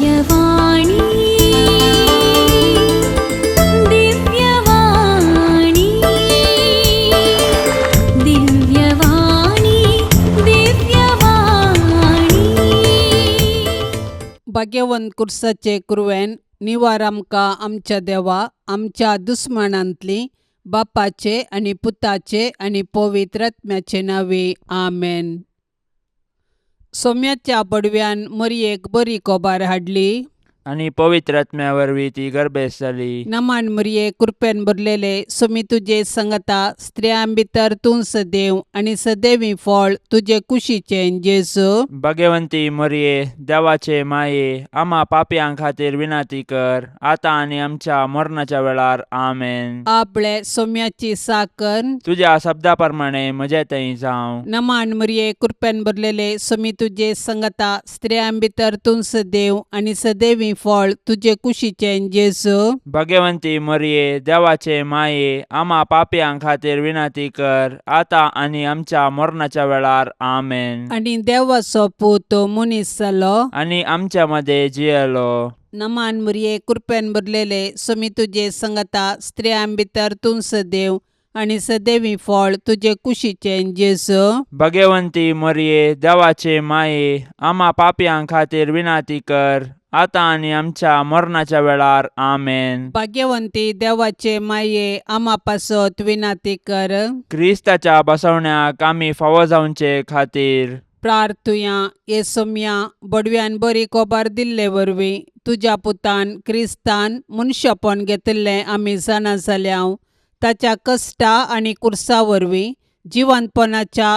दिव्यवाणी, दिव्यवाणी, दिव्यवाणी, दिव्यवाणी. भाग्यवंत कुर्साचे कुरवेन निवार आमकां आमच्या देवा आमच्या दुस्मानांतली बापाचे आनी पुताचे आनी पवित्र आत्म्याचे नांवे आमेन. सोम्याच्या बडव्यान मरयेक बरी कोबार हाडली. आनी पवित्र आत्म्या वरवीं ती गर्भेस्त जाली. नमान मरये, कृपेन भरलेले, सुमी तुजे संगता, स्त्रियां भितर तूं सदैव आनी सदैवी फळ तुजे कुशीचें जेजू. भगवंती मरये, देवाचे माये, आमा पापयां खातीर विनंती कर, आतां आनी आमच्या मरणाच्या वेळार. आमेन. आपले सोम्याची साकर. तुज्या शब्दा प्रमाणे म्हजे थंय जावं. नमान मरये, कृपेन भरलेले, सुमी तुजे संगता, स्त्रियां भितर तूं सदैव आनी सदैवी फळ तुजे कुशीचें जेजू. भगवंती मरये, देवाचे माये, आमा पापयां खातीर विनंती कर, आतां आनी आमच्या मरणाच्या वेळार. आमेन. आनी देवाचो पूत मनीस जालो. आनी आमच्या मदें जियेलो. नमान मरये, कृपेन भरलेले, सुमी तुजे संगता, स्त्रियां भितर तूं सदैव आनी सदैवी फळ तुजे कुशीचें जेजू. भगवंती मरये, देवाचे माये, आमा पापयां खातीर विनंती कर, आतां आनी आमच्या मरणाच्या वेळार. आमेन. भाग्यवंती देवाचे माये, आमा पासत विनंती कर. क्रिस्ताच्या बसवण्याक आमी फावो जावचे खातीर. प्रार्थुया. हे सोम्या, बडव्यान बरी कोबार दिल्ले वरवीं तुज्या पुतान क्रिस्तान मनशापण घेतिल्लें आमी जाणा जाल्या. ताच्या कश्टा आनी कुर्सा वरवीं जिवंतपणाच्या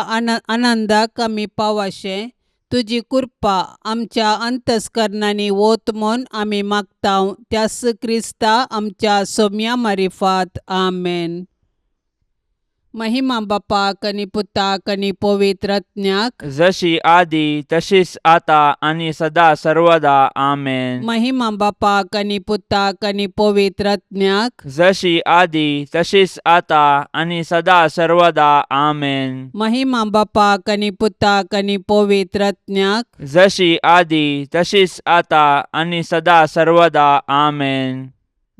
आनंदाक आमी पावाशें तुजी कृपा आमच्या अंतस्करणांनी वत म्हूण आमी मागता, त्यास क्रिस्ता आमच्या सोम्या मारिफात. आमेन. महिमा बापाक आनी पुताक आनी पवित्र आत्म्याक. जशी आदी तशीच आता आनी सदा सर्वदा. आमेन. महिमा बापाक आनी पुताक आनी पवित्र आत्म्याक. जशी आदी तशीच आता आनी सदा सर्वदा. आमेन. महिमा बापाक आनी पुताक आनी पवित्र आत्म्याक. जशी आदी तशीच आता आनी सदा सर्वदा. आमेन.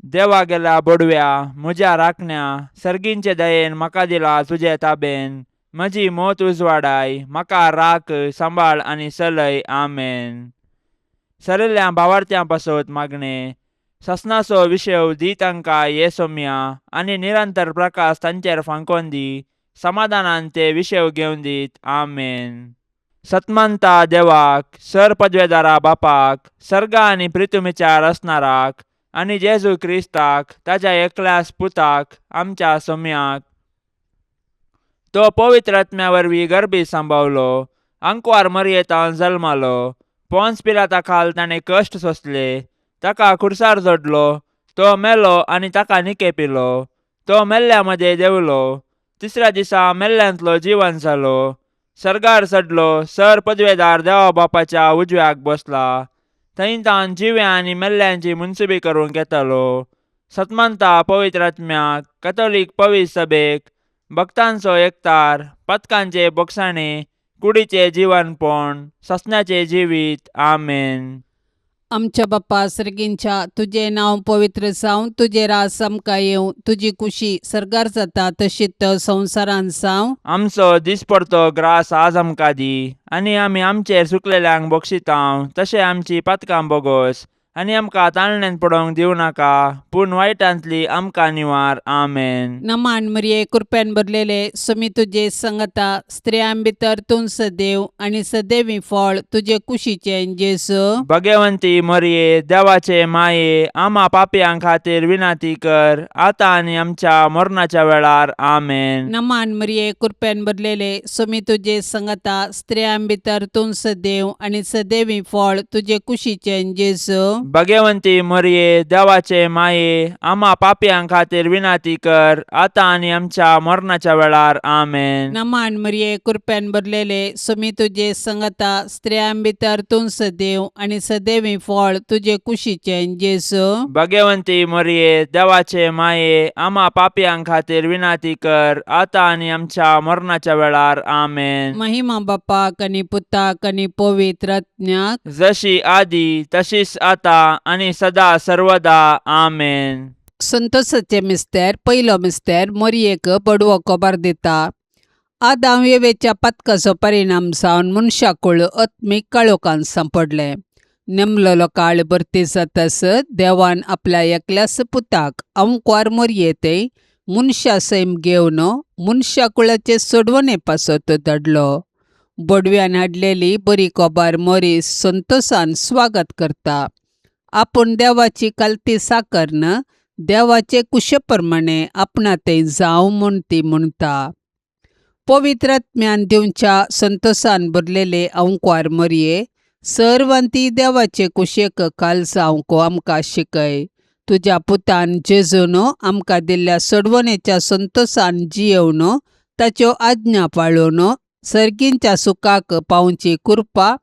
देवा गेल्या बोडव्या, म्हज्या राखण्या, सर्गींचे दयेन म्हाका दिला तुजे ताबेन. म्हजी मोत उजवाडाय, म्हाका राख, सांबाळ आनी चलय. आमेन. सरिल्ल्या भावार्थ्यां पासत मागणें. ससनाचो विशेव दी तांकां ये सोम्या, आनी निरंतर प्रकाश तांचेर फांकोन दी. समाधानान ते विशेव घेवन दीत. आमेन. सतमंता देवाक, सर पदवेदारा बापाक, सर्गा आनी प्रितुमीच्या रचणाराक, आनी जेजू क्रिस्ताक, ताच्या एकल्याच पुताक, आमच्या सोम्याक, तो पवित्र आत्म्या वरवीं गर्भी सांबावलो, आंकवार मरयेतान जल्मालो, पोन्स पिलाता खाल ताणें कश्ट सोंसले, ताका खुर्सार जोडलो, तो मेलो आनी ताका निकेपिलो, तो मेल्ल्या मदें देंवलो, तिसऱ्या दिसा मेल्ल्यांतलो जिवन जालो, सर्गार चडलो, सर पदवेदार देवा बापाच्या उजव्याक बसला, थंय तावन जिव्या आनी मेल्ल्यांची मुनसुबी करूंक येतालो. सतमंता पवित्र आत्म्याक, कथोलीक पवित्र सभेक, भक्तांचो एकतार, पथकांचे बोगसाणे, कुडीचे जिवनपण, ससण्याचे जिवीत. आमेन. आमच्या बाप्पा सर्गींच्या, तुजें नांव पवित्र जावं, तुजें राज आमकां येवं, तुजी कुशी सर्गार जाता तशीच संवसारांत जावं. आमचो दिसपडतो ग्रास आज आमकां दी, आनी आमी आमचेर चुकलेल्यांक बक्षितांव तशें आमची पातकां बोगोस, आनी आमकां ताळण्यांत पडोवंक दिवं नाका, पूण वायटांतली आमकां निवार. आमेन. नमान मरिये, कृपेन भरलेले, सुमी तुजे संगता, स्त्रियां भितर तूं सदैव आनी सदैवी फळ तुजे कुशीचें जेजू. भगवंती मरिये, देवाचे माये, आमा पापयां खातीर विनंती कर, आतां आनी आमच्या मरणाच्या वेळार. आमेन. नमान मरिये, कृपेन भरलेले, सुमी तुजे संगता, स्त्रियां भितर तूं सदैव आनी सदैवी फळ तुजे कुशीचें जेजू. भगवंती मोरये देवाचे माये आम्हा पापयां खातीर विनंती कर आतां आनी आमच्या मरणाच्या वेळार. आमेन. नमान मरिये, कृपेन भरलेले, सुमी तुजे संगता, स्त्रियां भितर तूं सदैव आनी सदैवी फळ तुजे कुशीचें जेजू. भगवंती मोरये, देवाचे माये, आम्हा पापयां खातीर विनंती कर आतां आनी आमच्या मरणाच्या वेळार. आमेन. महिमा बापाक आनी पुताक आनी पवित्र आत्म्याक. जशी आदी तशीच आता आनी सदा सर्वदा. आमेन. संतोषाचे मिस्तेर. पयलो मिस्तेर, मोरयेक बडवो खबर दिता. आदाम येवेच्या पातकाचो परिणाम जावन मनशाकूळ आत्मीक काळोखान सांपडलें. नेमलेलो काळ भरती जातास देवान आपल्या एकल्याच पुताक अंकवार मोरये ते मनशा सैम घेवन मनशाकुळाचे सोडवणे पासत धाडलो. बडव्यान हाडलेली बरी खबर मोरी संतोषान स्वागत करता. आपूण देवाची कालती साकरन देवाचे कुशे प्रमाणे आपणा तें जावं म्हूण ती म्हणटा. पवित्र आत्म्यान दिवच्या संतोषान भरलेले अंकवार मोरये, सर्वांती देवाचे कुशेक काल जावंक आमकां शिकय. तुज्या पुतान जेजून आमकां दिल्ल्या सोडवणेच्या संतोषान जियेवन ताच्यो आज्ञा पाळून सर्गींच्या सुखाक पावची कृपा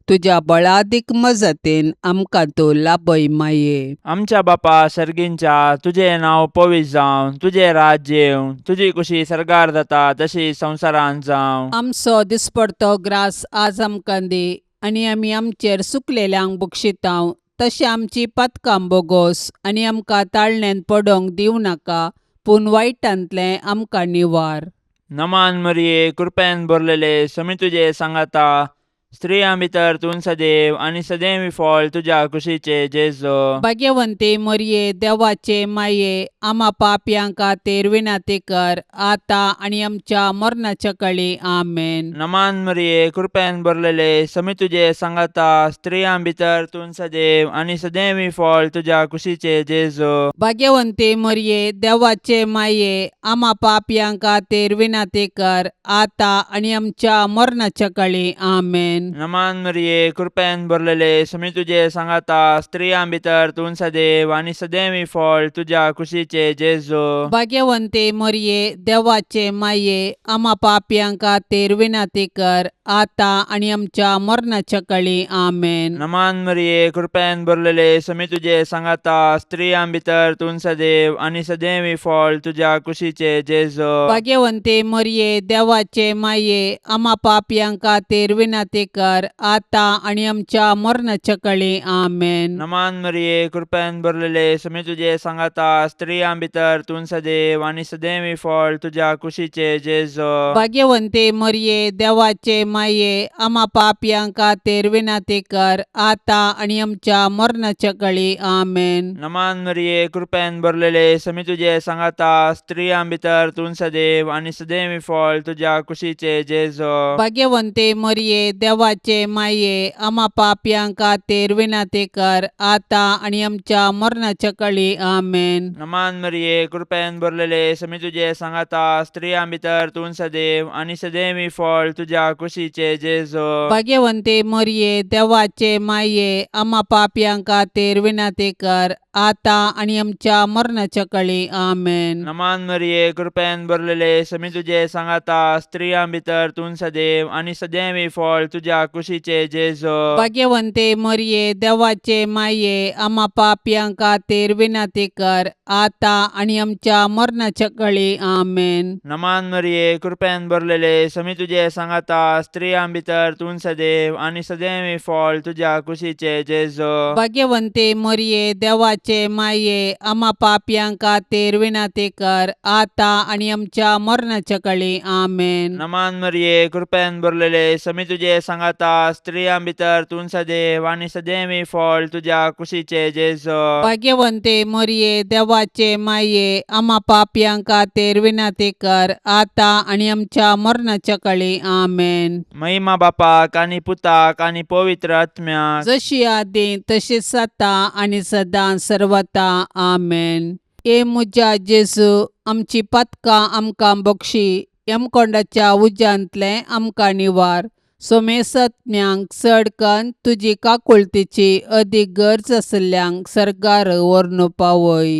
तुज्या बळादीक मजतीन आमकां तूं लाभय माये. आमच्या बापा सर्गींच्या, तुजें नांव पवित्र जावं, तुजें राज्य येवं, तुजी कुशी सर्गार जाता तशी संवसारांत जावं. आमचो दिसपडतो ग्रास आज आमकां दी आनी आमी आमचेर सुकलेल्यांक बक्षितांव तशें आमची पातकां बोगोस आनी आमकां ताळण्यांत पडोंक दिवं नाका, पूण वायटांतलें आमकां निवार. नमान मरिये, कृपेन भरलेले, समी तुजे सांगाता, स्त्रियां भितर तूं सदैव आनी सदैव फळ तुज्या कुशीचे जेजो. भाग्यवंती मोरये, देवाचे माये, आमा पापयां खातीर विनंती कर आतां आनी आमच्या मरणाच्या कळी. आमेन. नमान मरिये, कृपेन भरलेले, समी तुजे सांगाता, स्त्रियां भितर तूं सदैव आनी सदैव फळ तुज्या कुशीचे जेजो. भाग्यवंती मोरये, देवाचे माये, आमा पापयां खातीर विनंती कर आतां आनी आमच्या मरणाच्या कळी. आमेन. नमान मरिये, कृपेन भरलेले, समी तुजे सांगाता, स्त्रियां भितर तूं सदैव आनी सदैव फळ तुज्या कुशीचे जेजो. भाग्यवंती मोरये, देवाचे माये, आमा पापयां खातीर विनंती कर आतां आनी आमच्या मरणाच्या कळी. आमेन. नमान मरिये, कृपेन भरलेले, समी तुजे सांगाता, स्त्रियां भितर तूं सदैव आनी सदैव फळ तुज्या कुशीचे जेजो. भाग्यवंती मोरये, देवाचे माये, आमा पापयां खातीर विनंती कर आतां आनी आमच्या मरणाच्या कळी. आमेन. नमान मरिये, कृपेन भरलेले, समी तुजे सांगाता, स्त्रियां भितर तूं सदैव आनी सदैव फळ तुज्या कुशीचे जेजो. भाग्यवंती मोरये, देवाचे माये, आमा पापयां खातीर विनंती कर आतां आनी आमच्या मरणाच्या कळी. आमेन. नमान मरिये, कृपेन भरलेले, समी तुजे सांगाता, स्त्रियां भितर तूं सदैव आनी सदैव फळ तुज्या कुशीचे जेजो. भाग्यवंती मोरये, देवाचे माये, आमा पापयां खातीर विनंती कर आतां आनी आमच्या मरणाच्या कळी. आमेन. नमान मरिये, कृपेन भरलेले, समी तुजे सांगाता, स्त्रियां भितर तूं सदैव आनी सदैव फळ तुज्या कुशीचे जेजो. भाग्यवंती मोरये, देवाचे माये, आमा पापयां खातीर विनंती कर आतां आनी आमच्या मरणाच्या कळी. आमेन. नमान मरिये, कृपेन भरलेले, समी तुजे सांगाता, स्त्रियां भितर तूं सदैव आनी सदैव फळ तुज्या कुशीचे जेजो. भाग्यवंती मोरये, देवाचे माये, आमा पापयां खातीर विनंती कर आतां आनी आमच्या मरणाच्या कळी. आमेन. नमान मरिये, कृपेन भरलेले, समी तुजे सांगाता, स्त्रियां भितर तूं सदैव आनी सदैव फळ तुज्या कुशीचे जेजो. भाग्यवंती मोरये, देवाचे माये, आमा पापयां खातीर विनंती कर आतां आनी आमच्या मरणाच्या कळी. आमेन. नमान मरिये, कृपेन भरलेले, समी तुजे सांगाता, स्त्रियां भितर तूं सदैव आनी सदैव फळ तुज्या कुशीचे जेजो. भाग्यवंती मोरये, देवाचे माये, आमा पापयां खातीर विनंती कर आतां आनी आमच्या मरणाच्या कळी. आमेन. महिमा बापाक आनी पुताक आनी पवित्र आत्म्याक. जशी आदी तशीच आतां आनी सदां सर्वता. आमेन. ए म्हज्या जेजू, आमची पातकां आमकां बक्षी, यमकोंडाच्या उज्यांतलें आमकां निवार, सोमेसत्म्यांक चड कन्न तुजी काकुळतीची अदीक गरज आशिल्ल्यांक सर्गार व्हरून पावय.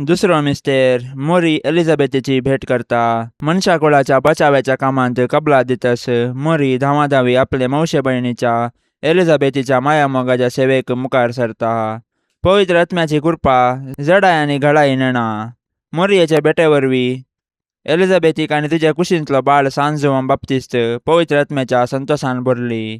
दुसरो मिस्तेर मोरी एलिझाबेथीची भेट करता. मनशा कुळाच्या बचाव्याच्या कामांत कबला दितस मोरी धांवाधांवी आपले मावशे भयणीच्या एलिझाबेथीच्या मायामोगाच्या सेवेक मुखार सरता. पवित्र आत्म्याची कृपा जडाय आनी घडाय नेणा. मोरयेच्या भेटे वरवीं एलिझाबेथीक आनी तिच्या कुशींतलो बाळ सान जुवान बाप्तिस्त पवित्र आत्म्याच्या संतोसान भरली.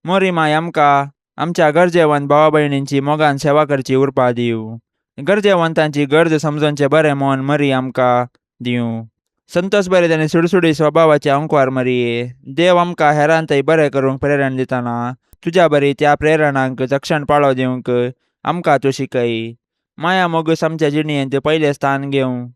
मोरी माय आमकां आमच्या गरजेवंत भावा भयणींची मोगान सेवा करची उर्बा दिवं. गरजेवंतांची गरज समजोवचें बरें मन मरी आमकां दिवं. संतोस बरें आनी सुडसुडी स्वभावाचे अंकवार मरये, देव आमकां हेरांतय बरें करूंक प्रेरण दितना तुज्या बरी त्या प्रेरणांक तक्षण पाळो दिवंक आमकां तूं शिकय. माया मोगूस आमच्या जिणेंत पयलें स्थान घेवं.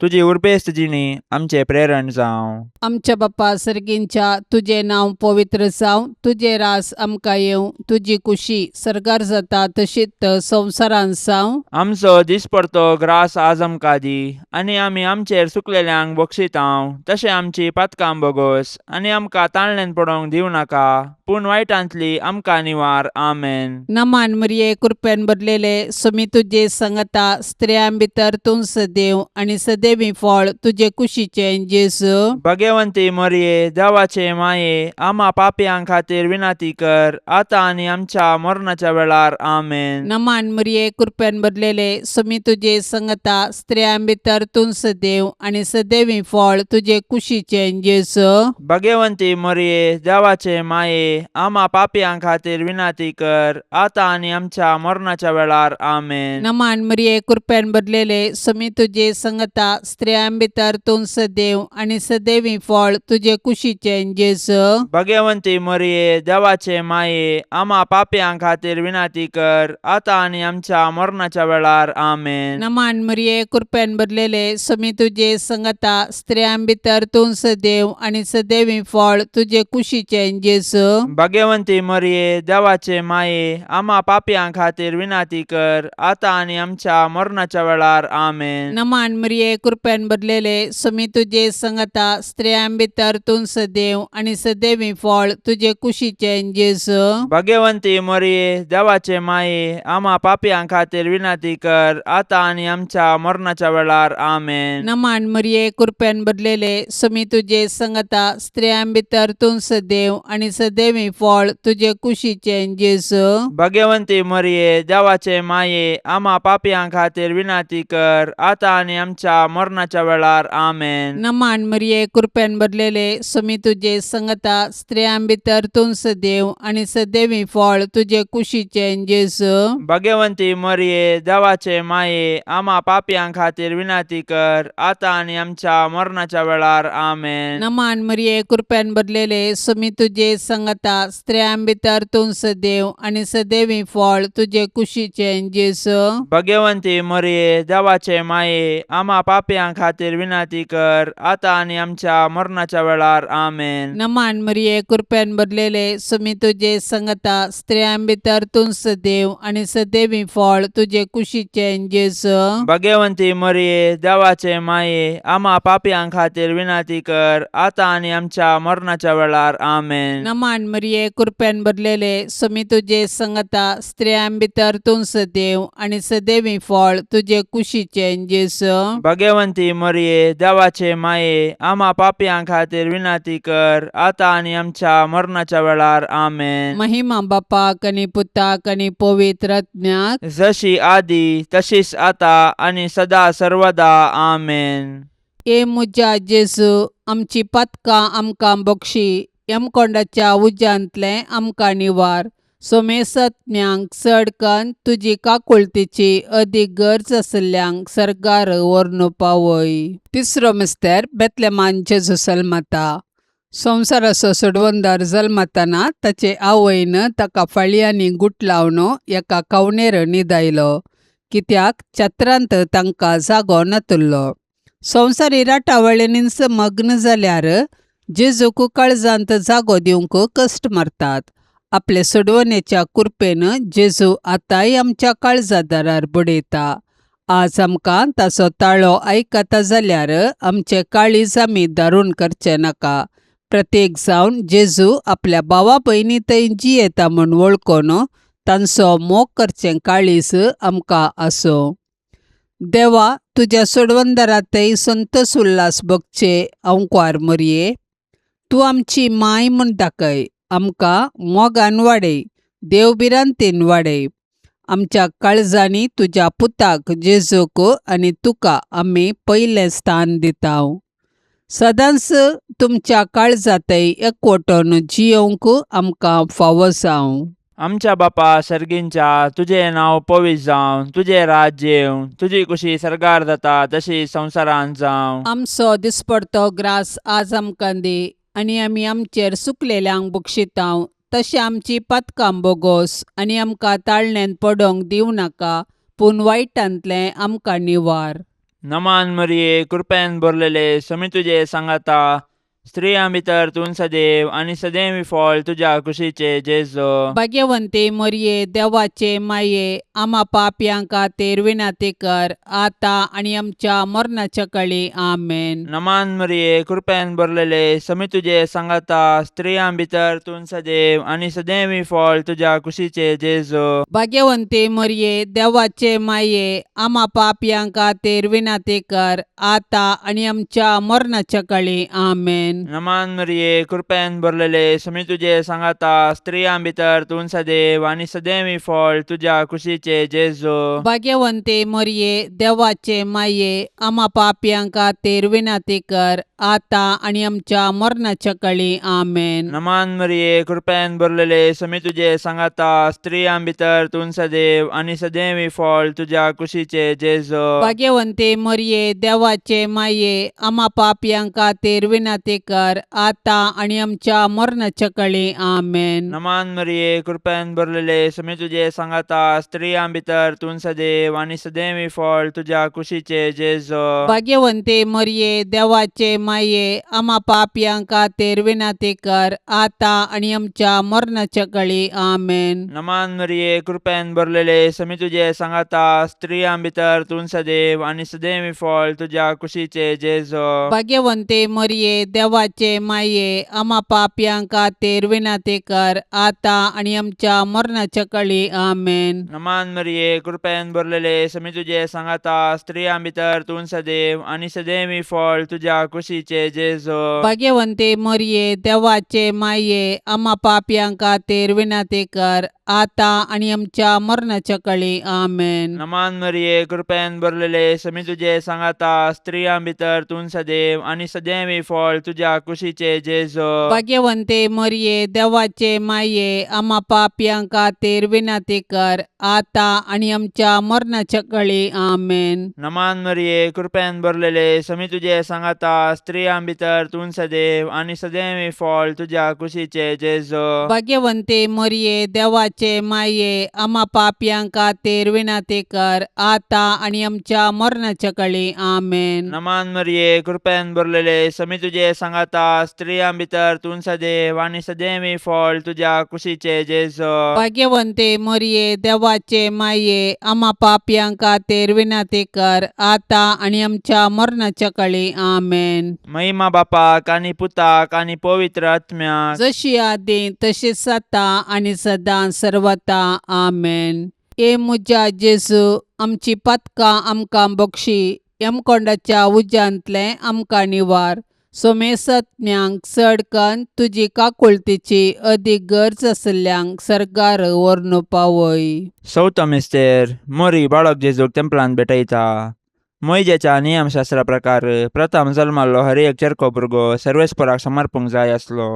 तुजी उर्बेस्त जिणी आमचें प्रेरण जावं. आमच्या बापा सर्गींच्या तुजें नांव पवित्र जावं, तुजें रास आमकां येवं, तुजी कुशी सर्गार जाता तशीच संवसारांत जावं. आमचो दिसपडतो ग्रास आज आमकां दी आनी आमी आमचेर चुकलेल्यांक बक्षितांव तशें आमची पातकां बोगोस आनी आमकां ताणल्यान पडोवंक दिवं नाका पूण वायटांतली आमकां निवार. आमेन. नमान मरिये, कृपेन भरलेले, सुमी तुजे संगता, स्त्रियां भितर तूं सदैव आनी सदैवी फळ तुजे कुशीचें जेजू. भगवंती मोरये, देवाचे माये, आमा पापयां खातीर विनंती कर आतां आनी आमच्या मरणाच्या वेळार. आमेन. नमान मरिये, कृपेन भरलेले, सुमी तुजे संगता, स्त्रियां भितर तूं सदैव आनी सदैवी फळ तुजे कुशीचें जेजू. भगवंती मोरये, देवाचे माये, आमा पापयां खातीर विनंती कर आतां आनी आमच्या मरणाच्या वेळार. आमेन. नमान मरिये, कृपेन भरलेले, सुमी तुजे संगता, स्त्रियां भितर तूं सदैव आनी सदैवी फळ तुजे कुशीचें जेजू. भगवंती मोरये, देवाचे माये, आमा पापयां खातीर विनंती कर आतां आनी आमच्या मरणाच्या वेळार. आमेन. नमान मरिये, कृपेन भरलेले, सुमी तुजे संगता, स्त्रियां भितर तूं सदैव आनी सदैवी फळ तुजे कुशीचें जेजू. भगवंती मोरये, देवाचे माये, आमा पापयां खातीर विनंती कर आतां आनी आमच्या मरणाच्या वेळार. आमेन. नमान मरिये, कृपेन भरलेले, सुमी तुजे संगता, स्त्रियां भितर तूं सदैव आनी सदैवी फळ तुजे कुशीचें जेजू. भगवंती मोरये, देवाचे माये, आमा पापयां खातीर विनंती कर आतां आनी आमच्या मरणाच्या वेळार. आमेन. नमान मरिये, कृपेन भरलेले, सुमी तुजे संगता, स्त्रियां भितर तूं सदैव आनी सदैवी फळ तुजे कुशीचें जेजू. भगवंती मोरये, देवाचे माये, आमा पापयां खातीर विनंती कर आतां आनी आमच्या मरणाच्या वेळार. आमेन. नमान मरिये, कृपेन भरलेले, सुमी तुजे संगता, स्त्रियां भितर तूं सदैव आनी सदैवी फळ तुजे कुशीचें जेजू. भगवंती मोरये, देवाचे माये, आमा पापयां खातीर विनंती कर आतां आनी आमच्या मरणाच्या वेळार. आमेन. नमान मरिये, कृपेन भरलेले, सुमी तुजे संगता, स्त्रियां भितर तूं सदैव आनी सदैवी फळ तुजे कुशीचें जेजू. भगवंती मोरये, देवाचे माये, आमा पापयां खातीर विनंती कर आतां आनी आमच्या मरणाच्या वेळार. आमेन. नमान मरिये, कृपेन भरलेले, सुमी तुजे संगता, स्त्रियां भितर तूं सदैव आनी सदैवी फळ तुजे कुशीचें जेजू. भगवंती मोरये, देवाचे माये, आमा पापयां खातीर विनंती कर आतां आनी आमच्या मरणाच्या वेळार. आमेन. नमान मरिये, कृपेन भरलेले, सुमी तुजे संगता, स्त्रियां भितर तूं सदैव आनी सदैवी फळ तुजे कुशीचें जेजू. भगवंती मोरये, देवाचे माये, आमा पापयां खातीर विनंती कर आतां आनी आमच्या मरणाच्या वेळार. आमेन. महिमा बापाक आनी पुताक आनी पवित्र आत्म्याक. जशी आदी तशीच आता आनी सदा सर्वदा. आमेन. ए म्हज्या जेजू, आमची पातकां आमकां बक्षी, यमकोंडाच्या उज्यांतलें आमकां निवार, सोमेसत्म्यांक चड कन्न तुजी काकुळतीची अदीक गरज आशिल्ल्यांक सर्गार व्हरून पावय. तिसरो मिस्तेर बेतलेमान जेजू जल्मता. संवसाराचो सोडवणदार जल्मतना ताचे आवयन ताका फाळयांनी गुटलावन एका कवणेर न्हिदायलो, कित्याक छत्रांत तांकां जागो नातुल्लो. संवसारी राटावळींनीच मग्न जाल्यार जेजूक काळजांत जागो दिवंक कश्ट मारतात. आपले सोडवणेच्या कुरपेन जेजू आतांय आमच्या काळजा दारार बडयता. आज आमकां ताचो ताळो आयकता जाल्यार आमचे काळीज आमी दारून करचें नाका. प्रत्येक जावन जेजू आपल्या भावा भयणी थंय जियेता म्हूण वळखून तांचो मोग करचें काळीज आमकां आसूं. देवा, तुज्या सोडवंदरातय संतोस उल्हास भोगचे अंकवार मोरये, तूं आमची माय म्हूण दाखय. आमकां मोगान वाडय, देवभिरांतेन वाडय. आमच्या काळजांनी तुज्या पुताक जेजूक आनी तुका आमी पयलें स्थान दिता. सदांच तुमच्या काळजांतय एकवटून जियोवंक आमकां फावो जावं. आमच्या बापा सर्गींच्या, तुजें नांव पवित्र जावं, तुजें राज्य येवं, तुजी कुशी सर्गार जाता तशी संवसारांत जावं. आमचो दिसपडतो ग्रास आज आमकां दी आनी आमी आमचेर सुकलेल्यांक बक्षितांव तशें आमची पातकां बोगोस आनी आमकां ताळण्यांत पडोंक दिवं नाका, पूण वायटांतलें आमकां निवार. नमान मरिये, कृपेन भरलेले, समी तुजे सांगाता, स्त्रियां भितर तूं सदैव आनी सदैव फळ तुज्या कुशीचे जेजो. भाग्यवंती मोरये, देवाचे माये, आमा पापयां खातीर विनंती कर, आतां आनी आमच्या मरणाच्या कळी. आमेन. नमान मरिये, कृपेन भरलेले, समी तुजे सांगाता, स्त्रियां भितर तूं सदैव आनी सदैव फळ तुज्या कुशीचे जेजो. भाग्यवंती मोरये, देवाचे माये, आमा पापयां खातीर विनंती कर, आतां आनी आमच्या मरणाच्या कळी. आमेन. नमान मरिये, कृपेन भरलेले, समी तुजे सांगाता, स्त्रियां भितर तूं सदैव आनी सदैव फळ तुज्या कुशीचे जेजो. भाग्यवंती मोरये, देवाचे माये, आमा पापयां खातीर विनंती कर, आतां आनी आमच्या मरणाच्या कळी. आमेन. नमान मरिये, कृपेन भरलेले, समी तुजे सांगाता, स्त्रियां भितर तूं सदैव आनी सदैव फळ तुज्या कुशीचे जेजो. भाग्यवंती मोरये, देवाचे माये, आमा पापयां खातीर विनंती कर, आतां आनी आमच्या मरणाच्या कळी. आमेन. नमान मरिये, कृपेन भरलेले, समी तुजे सांगाता, स्त्रियां भितर तूं सदैव आनी सदैव फळ तुज्या कुशीचे जेजो. भाग्यवंती मोरये, देवाचे माये, आमा पापयां खातीर विनंती कर, आतां आनी आमच्या मरणाच्या कळी. आमेन. नमान मरिये, कृपेन भरलेले, समी तुजे सांगाता, स्त्रियां भितर तूं सदैव आनी सदैव फळ तुज्या कुशीचे जेजो. भाग्यवंती मोरये, देवाचे माये, आमा पापयां खातीर विनंती कर, आतां आनी आमच्या मरणाच्या कळी. आमेन. नमान मरिये, कृपेन भरलेले, समी तुजे सांगाता, स्त्रियां भितर तूं सदैव आनी सदैव फळ तुज्या कुशीचे जेजो. भाग्यवंती मोरये, देवाचे माये, आमा पापयां खातीर विनंती कर, आतां आनी आमच्या मरणाच्या कळी. आमेन. नमान मरिये, कृपेन भरलेले, समी तुजे सांगाता, स्त्रियां भितर तूं सदैव आनी सदैव फळ तुज्या कुशीचे जेजो. भाग्यवंती मोरये, देवाचे माये, आमा पापयां खातीर विनंती कर, आतां आनी आमच्या मरणाच्या कळी. आमेन. नमान मरिये, कृपेन भरलेले, समी तुजे सांगाता, स्त्रियां भितर तूं सदैव आनी सदैव फळ तुज्या कुशीचे जेजो. भाग्यवंती मोरये, देवाचे माये, आमा पापयां खातीर विनंती कर, आतां आनी आमच्या मरणाच्या कळी. आमेन. नमान मरिये, कृपेन भरलेले, समी तुजे सांगाता, स्त्रियां भितर तूं सदैव आनी सदैव फळ तुज्या कुशीचे जेजो. भाग्यवंती मोरये, देवाचे माये, आमा पापयां खातीर विनंती कर, आतां आनी आमच्या मरणाच्या कळी. आमेन. महिमा बापाक आनी पुताक आनी पवित्र आत्म्याक, जशी आदी तशीच आतां आनी सदां सर्वता. आमेन. ए म्हज्या जेजू, आमची पातकां आमकां बक्षी, यमकोंडाच्या उज्यांतलें आमकां निवार, सोमेसत्म्यांक चड कन्न तुजी काकुळतीची अदीक गरज आशिल्ल्यांक सर्गार व्हरून पावय. चवथो मिस्तेर, मोरी बाळक जेजूक तेंपलांत भेटयता. मोयजेच्या नियमशास्त्रा प्रकार प्रथम जल्माल्लो हर एक चेरको भुरगो सर्वेस्पराक समर्पूंक जाय आसलो.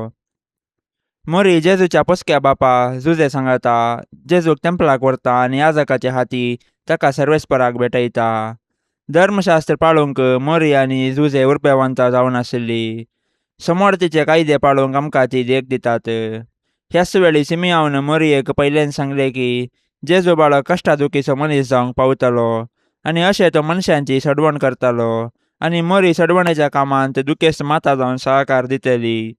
मोरी जेजूच्या पोसक्या बापा जुजे सांगाता जेजूक तेंपलाक व्हरता आनी याजकाचे हाती ताका सर्वेस्पराक भेटयता. धर्मशास्त्र पाळूंक मोरी आनी जुजे उर्बेवंत जावन आशिल्ली. समोर तिचे कायदे पाळूंक आमकां ती देख दितात. ह्याच वेळी सिमियावन मोरयेक पयल्यान सांगले की जेजू बाळक कश्टा दुखीचो मनीस जावंक पावतलो आनी अशें तो मनशांची सडवण करतालो आनी मोरी सडवणेच्या कामांत दुखेस्त माता जावन सहकार दितली.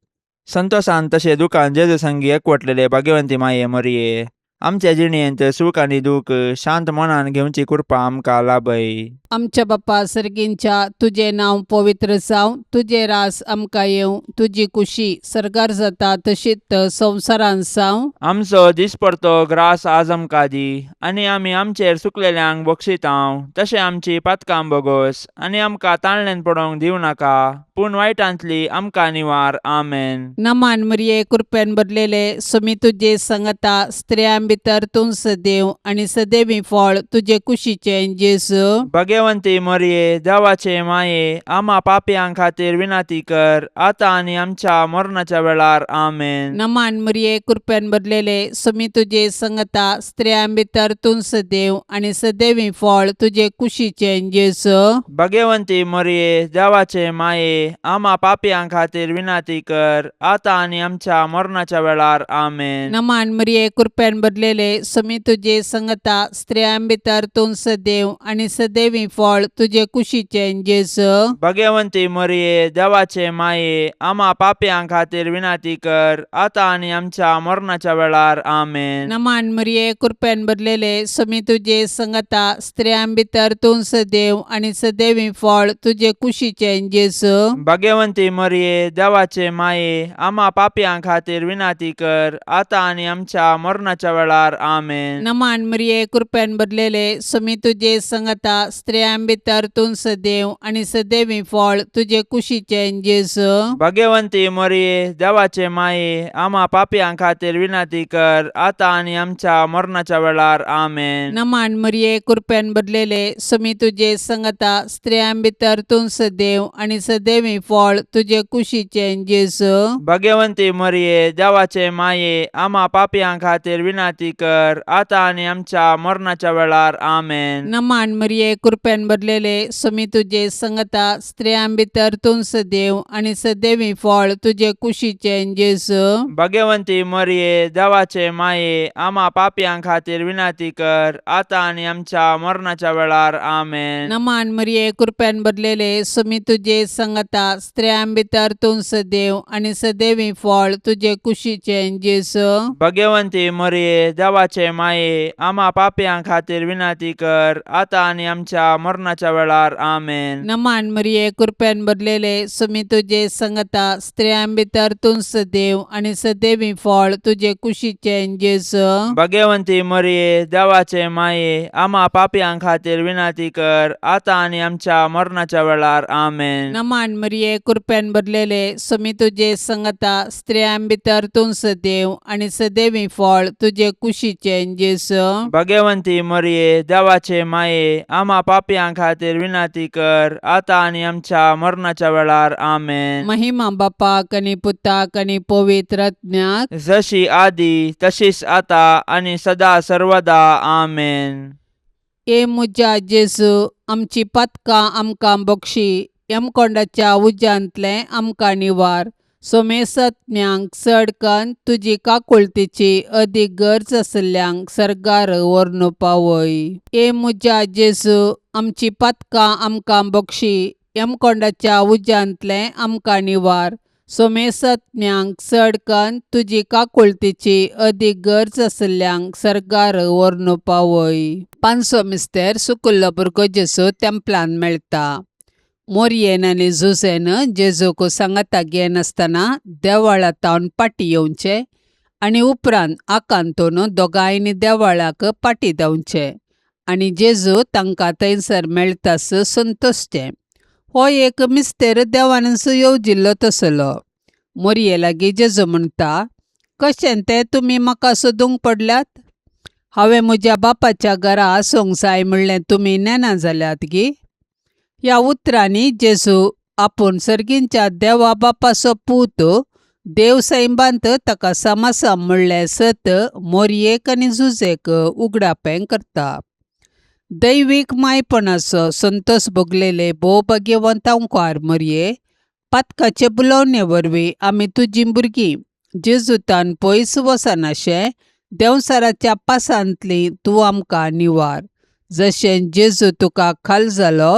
संतोसान तशें दुकान जेजू संगी एकवटलेले भाग्यवंती माये मोरये, आमच्या जिणेंत सूख आनी दूख शांत मनान घेवची कृपा आमकां लाभय. आमच्या बापा सर्गींच्या तुजें नांव पवित्र जावं, तुजें रास आमकां येवं, तुजी कुशी सर्गार जाता तशीच संवसारांत जावं. आमचो दिसपडतो ग्रास आज आमकां दी आनी आमी आमचेर चुकलेल्यांक बक्षितांव तशें आमची पातकां बोगोस आनी आमकां ताळण्यान पडोवंक दिवं नाका पूण वायटांतली आमकां निवार. आमेन. नमान मरिये, कृपेन भरलेले, सुमी तुजे संगता, स्त्रियां भितर तूं सदैव आनी सदैवी फळ तुजे कुशीचें जेजू. भगवंती मरिये, देवाचे माये, आमा पापयां खातीर विनंती कर आतां आनी आमच्या मरणाच्या वेळार. आमेन. नमान मरिये, कृपेन भरलेले, सुमी तुजे संगता, स्त्रियां भितर तूं सदैव आनी सदैवी फळ तुजे कुशीचें जेजू. भगवंती मरिये, देवाचे माये, आमा पापयां खातीर विनंती कर आतां आनी आमच्या मरणाच्या वेळार. आमेन. नमान मरिये, कृपेन भरलेले, सुमी तुजे संगता, स्त्रियां भितर तूं सदैव आनी सदैवी फळ तुजे कुशीचें जेजू. भगवंती मरिये, देवाचे माये, आमा पापयां खातीर विनंती कर आतां आनी आमच्या मरणाच्या वेळार. आमेन. नमान मरिये, कृपेन भरलेले, सुमी तुजे संगता, स्त्रियां भितर तूं सदैव आनी सदैवी फळ तुजे कुशीचें जेजू. भगवंती मरिये, देवाचे माये, आमा पापयां खातीर विनंती कर आतां आनी आमच्या मरणाच्या वेळार. आमेन. नमान मरिये, कृपेन भरलेले, सुमी तुजे संगता, स्त्रियां भितर तूं सदैव आनी सदैवी फळ तुजे कुशीचें जेजू. भगवंती मरिये, देवाचे माये, आमा पापयां खातीर विनंती कर आतां आनी आमच्या मरणाच्या वेळार. आमेन. नमान मरिये, कृपेन भरलेले, सुमी तुजे संगता, स्त्रियां भितर तूं सदैव आनी सदैवी फळ तुजे कुशीचें जेजू. भगवंती मरिये, देवाचे माये, आमा पापयां खातीर विनंती कर आतां आनी आमच्या मरणाच्या वेळार. आमेन. नमान मरिये, कृपेन भरलेले, सुमी तुजे संगता, स्त्रियां भितर तूं सदैव आनी सदैवी फळ तुजे कुशीचें जेजू. भगवंती मरिये, देवाचे माये, आमा पापयां खातीर विनंती कर आतां आनी आमच्या मरणाच्या वेळार. आमेन. नमान मरिये, कृपेन भरलेले, सुमी तुजे संगता, स्त्रियां भितर तूं सदैव आनी सदैवी फळ तुजे कुशीचें जेजू. भगवंती मरिये, देवाचे माये, आमा पापयां खातीर विनंती कर आतां आनी आमच्या मरणाच्या वेळार. आमेन. नमान मरिये, कृपेन भरलेले, सुमी तुजे संगता, स्त्रियां भितर तूं सदैव आनी सदैवी फळ तुजे कुशीचें जेजू. भगवंती मरिये, देवाचे माये, आमा पापयां खातीर विनंती कर आतां आनी आमच्या मरणाच्या वेळार. आमेन. नमान मरिये, कृपेन भरलेले, सुमी तुजे संगता, स्त्रियां भितर तूं सदैव आनी सदैवी फळ तुजे कुशीचें जेजू. भगवंती मरिये, देवाचे माये, आमा पापयां खातीर विनंती कर आतां आनी आमच्या मरणाच्या वेळार. आमेन. महिमा बापाक आनी पुताक आनी पवित्र आत्म्याक. जशी आदी तशीच आता आनी सदा सर्वदा. आमेन. ए म्हज्या जेजू, आमची पातकां आमकां बक्षी, यमकोंडाच्या उज्यांतलें आमकां निवार, सोमेसत्म्यांक चडकन तुजी काकुळतीची अदीक गरज आशिल्ल्यांक सर्गार व्हरून पावय. ए म्हज्या जेजू, आमची पातकां आमकां बक्षी, यमकोंडाच्या उज्यांतलें आमकां निवार, सोमेसत्म्यांक चडकन तुजी काकुळतीची अदीक गरज आशिल्ल्यांक सर्गार व्हरून पावय. पांचवो मिस्तेर, सुकुल्लो भुरगो जेजू तेंपलान मेळटा. मोरयेन आनी जुझेन जेजूक सांगाता घेनासतना देवळा तावन फाटीं येवचें आनी उपरांत आकांतून दोगांयनी देवळाक फाटीं धांवचें आनी जेजू तांकां थंयसर मेळटास संतोशचें. हो एक मिस्तेर देवानच येवजिल्लो तसलो. मोरये लागीं जेजू म्हणटा, कशें तें तुमी म्हाका सोदूंक पडल्यात? हांवें म्हज्या बापाच्या घरा आसूंक जाय म्हणलें तुमी नेणा जाल्यात गी? ह्या उतरांनी जेजू आपूण सर्गींच्या देवा बापाचो पूत, देव सैबांत ताका समासा म्हणलें सत मोरयेक आनी जुजेक उगडापें करता. दैवीक मायपणाचो संतोश भोगलेले भोव भाग्यवंत अंकार मोरये, पातकाचे बुलोवणे वरवीं आमी तुजीं भुरगीं जेजुतान पयस वचनाशें देंवचाराच्या पासांतली तूं आमकां निवार. जशें जेजू तुका खाल जालो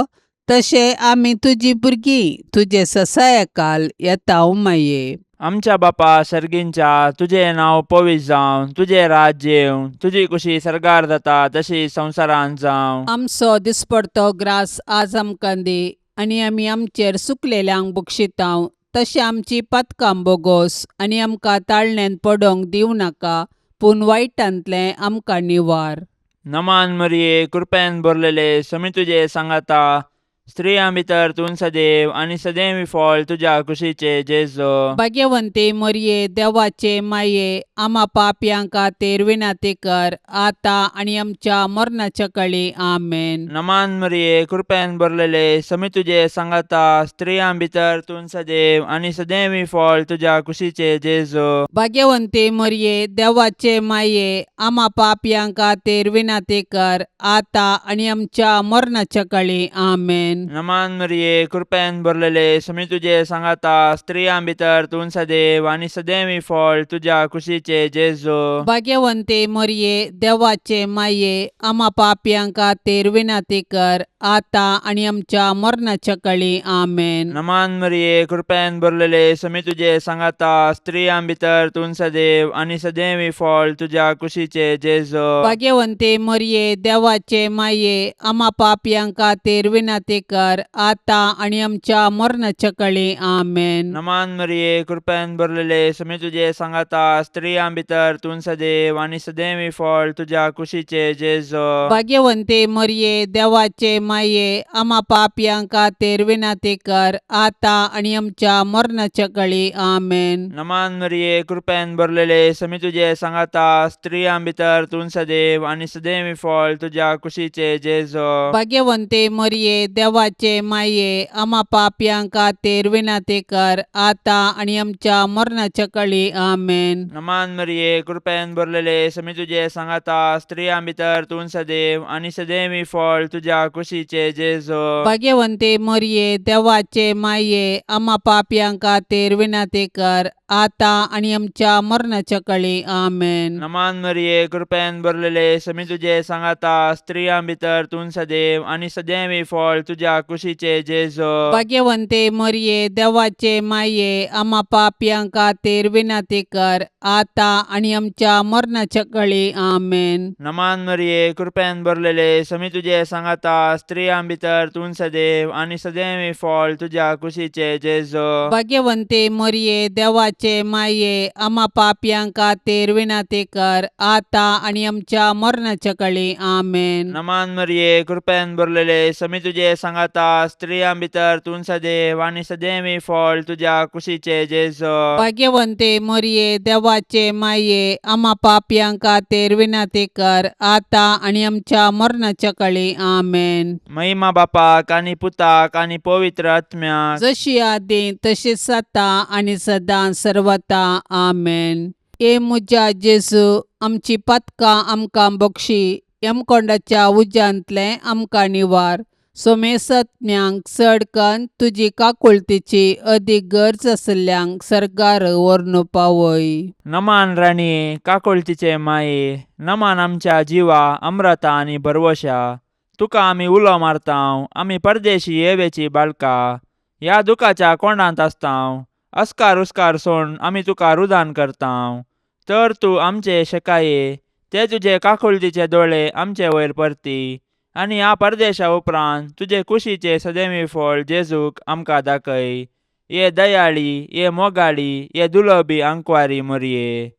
तशें आमी तुजी भुरगीं तुजे ससायकाल येता माये. आमच्या बापा सर्गींच्या तुजें नांव पवित्र जावं, तुजें राज्य येवं, तुजी कुशी सर्गार जाता तशी संवसारांत जावं. आमचो दिसपडतो ग्रास आज आमकां दी आनी आमी आमचेर सुकलेल्यांक बक्षितांव तशें आमची पातकां बोगोस आनी आमकां ताळण्यांत पडोंक दिवं नाका पूण वायटांतलें आमकां निवार. नमान मरिये, कृपेन भरलेले, समी तुजे सांगाता, स्त्रियां भितर तूं सदैव आनी सदैव फळ तुज्या कुशीचे जेजो. भाग्यवंती मरये, देवाचे माये, आमा पापयां खातीर विनंती कर आतां आनी आमच्या मरणाच्या कळी. आमेन. नमान मरिये, कृपेन भरलेले, समी तुजे सांगाता, स्त्रियां भितर तूं सदैव आनी सदैव फळ तुज्या कुशीचे जेजो. भाग्यवंती मरये, देवाचे माये, आमा पापयां खातीर विनंती कर आतां आनी आमच्या मरणाच्या कळी. आमेन. नमान मरिये, कृपेन भरलेले, समी तुजे सांगाता, स्त्रियां भितर तूं सदैव आनी सदैव फळ तुज्या कुशीचे जेजो. भाग्यवंती मरये, देवाचे माये, आमा पापयां खातीर विनंती कर आतां आनी आमच्या मरणाच्या कळी. आमेन. नमान मरिये, कृपेन भरलेले, समी तुजे सांगाता, स्त्रियां भितर तूं सदैव आनी सदैव फळ तुज्या कुशीचे जेजो. भाग्यवंती मरये, देवाचे माये, आमा पापयां खातीर विनंती कर आतां आनी आमच्या मरणाच्या कळी. आमेन. नमान मरिये, कृपेन भरलेले, समी तुजे सांगाता, स्त्रियां भितर तूं सदैव आनी सदैव फळ तुज्या कुशीचे जेजो. भाग्यवंती मरये, देवाचे माये, आमा पापयां खातीर विनंती कर आतां आनी आमच्या मरणाच्या कळी. आमेन. नमान मरिये, कृपेन भरलेले, समी तुजे सांगाता, स्त्रियां भितर तूं सदैव आनी सदैव फळ तुज्या कुशीचे जेजो. भाग्यवंती मरये, देवाचे माये, आमा पापयां खातीर विनंती कर आतां आनी आमच्या मरणाच्या कळी. आमेन. नमान मरिये, कृपेन भरलेले, समी तुजे सांगाता, स्त्रियां भितर तूं सदैव आनी सदैव फळ तुज्या कुशीचे जेजो. भाग्यवंती मरये, देवाचे माये, आमा पापयां खातीर विनंती कर आतां आनी आमच्या मरणाच्या कळी. आमेन. नमान मरिये, कृपेन भरलेले, समी तुजे सांगाता, स्त्रियां भितर तूं सदैव आनी सदैव फळ तुज्या कुशीचे जेजो. भाग्यवंती मरये, देवाचे माये, आमा पापयां खातीर विनंती कर आतां आनी आमच्या मरणाच्या कळी. आमेन. नमान मरिये, कृपेन भरलेले, समी तुजे सांगाता, स्त्रियां भितर तूं सदैव आनी सदैव फळ तुज्या कुशीचे जेजो. भाग्यवंती मरये, देवाचे माये, आमा पापयां खातीर विनंती कर आतां आनी आमच्या मरणाच्या कळी. आमेन. नमान मरिये, कृपेन भरलेले, समी तुजे सांगाता, स्त्रियां भितर तूं सदैव आनी सदैव फळ तुज्या कुशीचे जेजो. भाग्यवंती मरये, देवाचे माये, आमा पापयां खातीर विनंती कर आतां आनी आमच्या मरणाच्या कळी. आमेन. महिमा बापाक आनी पुताक आनी पवित्र आत्म्याक, जशी आदी तशीच आतां आनी सदां सर्वता. आमेन. हे म्हज्या जेजू, आमची पातकां आमकां बक्षी, यमकोंडाच्या उज्यांतलें आमकां निवार, सोमेसत्म्यांक चड कन्न तुजी काकुळतीची अदीक गरज आशिल्ल्यांक सर्गार व्हरून पावय. नमान राणये, काकुळतीचे माये, नमान आमच्या जिवा अम्रता आनी भरवशा, तुका आमी उलो मारतांव, आमी परदेशी येवेची बाळका, ह्या दुखाच्या कोंडांत आसतांव, अस्कार उस्कार सोड आमी तुका रुदान करतांव, तर तूं आमचे शेकाये ते तुजे काकुळतीचे दोळे आमचे वयर परती आनी ह्या परदेशा उपरांत तुजे कुशीचे सदैवी फळ जेजूक आमकां दाखय. ये दयाळी, ये मोगाळी, ये दुलबी आंकवारी मोरये,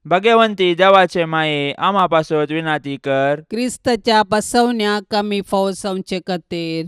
भगवंती देवाचे माये, आमा पासत विनाती कर. क्रिस्ताच्या बसवण्याक आमी फावसावचे खातीर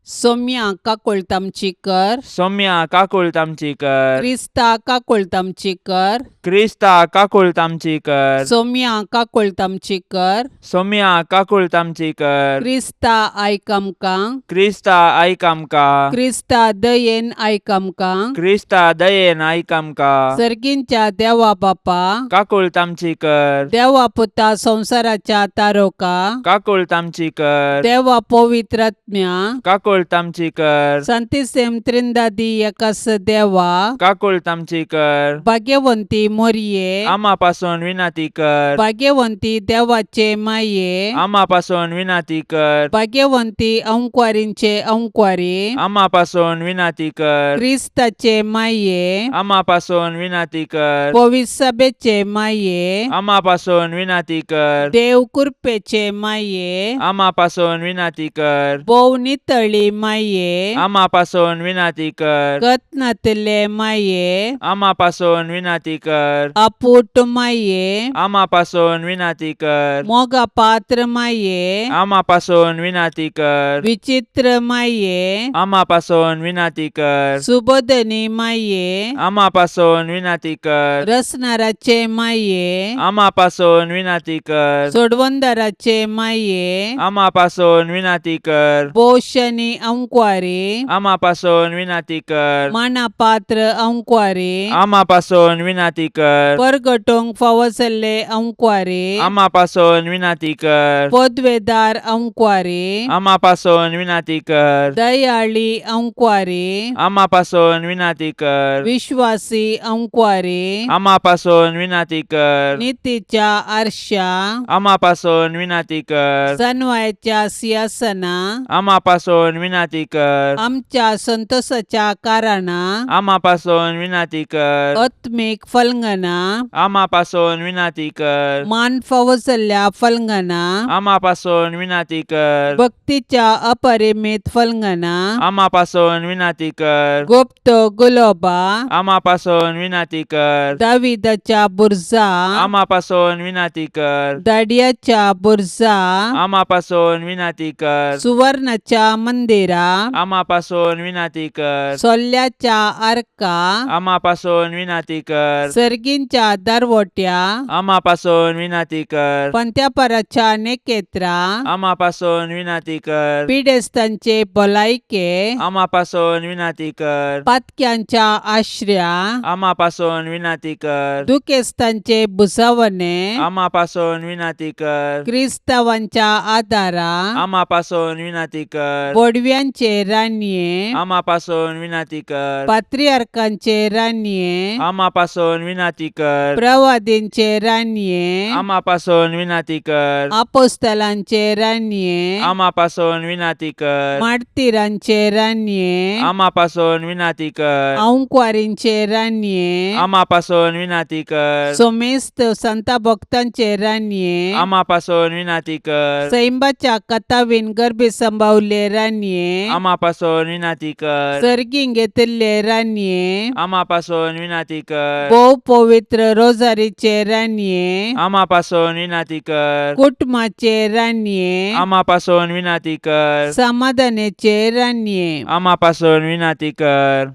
सोम्या काकुळट आमची कर. सौम्या काकुळट आमची कर. क्रिस्ता काकुळट आमची कर. क्रिस्ता काकुळट आमची कर. सोम्या काकुळट आमची कर. सौम्या काकुळट आमची कर. क्रिस्ता आयक आमकां. क्रिस्ता आयक आमकां. क्रिस्ता दयेन आयक आमकां. क्रिस्ता दयेन आयक आमकां. सर्गींच्या देवा बापा, काकुळट आमची कर. देवा पुता संवसाराच्या तारोका, काकुळट आमची कर. देवा पवित्रात्म्या, काकुळट काकुळट आमची कर. सांतिसेम त्रिंदादी एकास देवा, काकुळट आमची कर. भाग्यवंती मोरये, आमा पासून विनंती कर. भाग्यवंती देवाचे माये, आमा पासून विनंती कर. भाग्यवंती अंकवारींचे अंकवारी, आमा पासून विनंती कर. क्रिस्ताचे माये, आमा पासून विनंती कर. पविसभेचे माये, आमा पासून विनंती कर. देव कृपेचे माये, आमा पासून विनंती कर. भोव नितळी माये, आमा पासून विनंती कर. गतनातले माये, आमा पासून विनंती कर. अपूट माये, आमा पासून विनंती कर. मोगा पात्र माये, आमा पासून विनंती कर. विचित्र माये, आमा पासून विनंती कर. सुबोधनी माये, आमा पासून विनंती कर. रसनाराचे माये, आमा पासून विनंती कर. सोडवंदाराचे माये, आमा पासून विनंती कर. पोषणी अंकवारी, आमा पासून विनंती कर. मानापात्र अंकवारी, आमा पासून विनंती कर. परगटोंक फावो जाल्ले अंकवारी, आमा पासून विनंती कर. पदवेदार अंकवारी, आमा पासून विनंती कर. दयाळी अंकवारी, आमा पासून विनंती कर. विश्वासी अंकवारी, आमा पासून विनंती कर. नितीच्या आरशा, आमा पासून विनंती कर. सनवायच्या सिंहासना, आमा पासून विनंती कर. आमच्या संतोषाच्या कारणा, आमा पासून विनंती कर. आत्मीक फलंगना, आमा पासून विनंती कर. मान फावो जाल्ल्या फलंगना, आमा पासून विनंती कर. भक्तीच्या अपरिमित फलंगना, आमा पासून विनंती कर. गुप्त गुलोबा, आमा पासून विनंती कर. दाविदाच्या बुरजा, आमा पासून विनंती कर. दाडियाच्या बुरजा, आमा पासून विनंती कर. सुवर्णाच्या मंदिरा, आमा पासून विनंती कर. सोल्ल्याच्या आर्का, आमा पासून विनंती कर. सर्गींच्या दारवट्या, आमा पासून विनंती कर. पंत्यापराच्या नेकेत्रा, आमा पासून विनंती कर. पिडेस्तांचे भलायके, आमा पासून विनंती कर. पातक्यांच्या आश्र्या, आमा पासून विनंती कर. दुखेस्तांचे भुसावणे, आमा पासून विनंती कर. क्रिस्तावांच्या आदारा, आमा पासून विनंती कर. बोडव्यांचे रानये, आमा पासून विनंती कर. पात्रियार्कांचे रानये, आमा पासून विनंती कर. प्रवादींचे रानये, आमा पासून विनंती कर. आपोस्तलांचे रानये, आमा पासून विनंती कर. मार्तीरांचे रानये, आमा पासून विनंती कर. अंकवारींचे रानये, आमा पासून विनंती कर. सोमेस्त संता भक्तांचे रानये, आमा पासून विनंती कर. सैंबाच्या कथावीन गर्भी संभावले रानये, आमा पासून विनंती कर. सर्गीं घेतिल्ले रानये, आमा पासून विनंती कर. भोव पवित्र रोजारीचे रानये, आमा पासून विनंती कर. कुटुंबाचे रानये, आमा पासून विनंती कर. समाधानाचे रानये, आमा पासून विनंती कर.